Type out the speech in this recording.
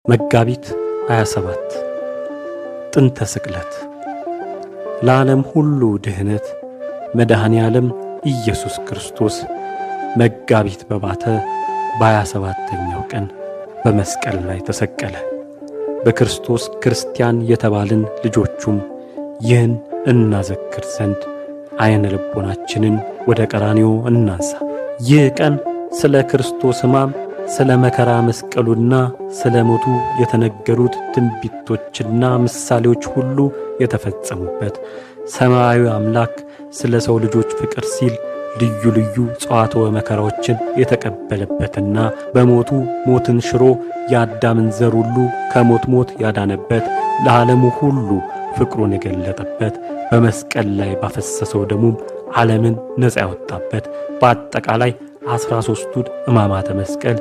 መጋቢት 27 ጥንተ ስቅለት። ለዓለም ሁሉ ድህነት መድኃኔ ዓለም ኢየሱስ ክርስቶስ መጋቢት በባተ በ27ኛው ቀን በመስቀል ላይ ተሰቀለ። በክርስቶስ ክርስቲያን የተባልን ልጆቹም ይህን እናዘክር ዘንድ ዓይነ ልቦናችንን ወደ ቀራንዮ እናንሳ። ይህ ቀን ስለ ክርስቶስ ሕማም፣ ስለ መከራ መስቀሉና ስለ ሞቱ የተነገሩት ትንቢቶችና ምሳሌዎች ሁሉ የተፈጸሙበት፣ ሰማያዊ አምላክ ስለ ሰው ልጆች ፍቅር ሲል ልዩ ልዩ ጸዋትወ መከራዎችን የተቀበለበትና በሞቱ ሞትን ሽሮ የአዳምን ዘር ሁሉ ከሞት ሞት ያዳነበት፣ ለዓለሙ ሁሉ ፍቅሩን የገለጠበት፣ በመስቀል ላይ ባፈሰሰው ደሙም ዓለምን ነፃ ያወጣበት፣ በአጠቃላይ 13ቱን ሕማማተ መስቀል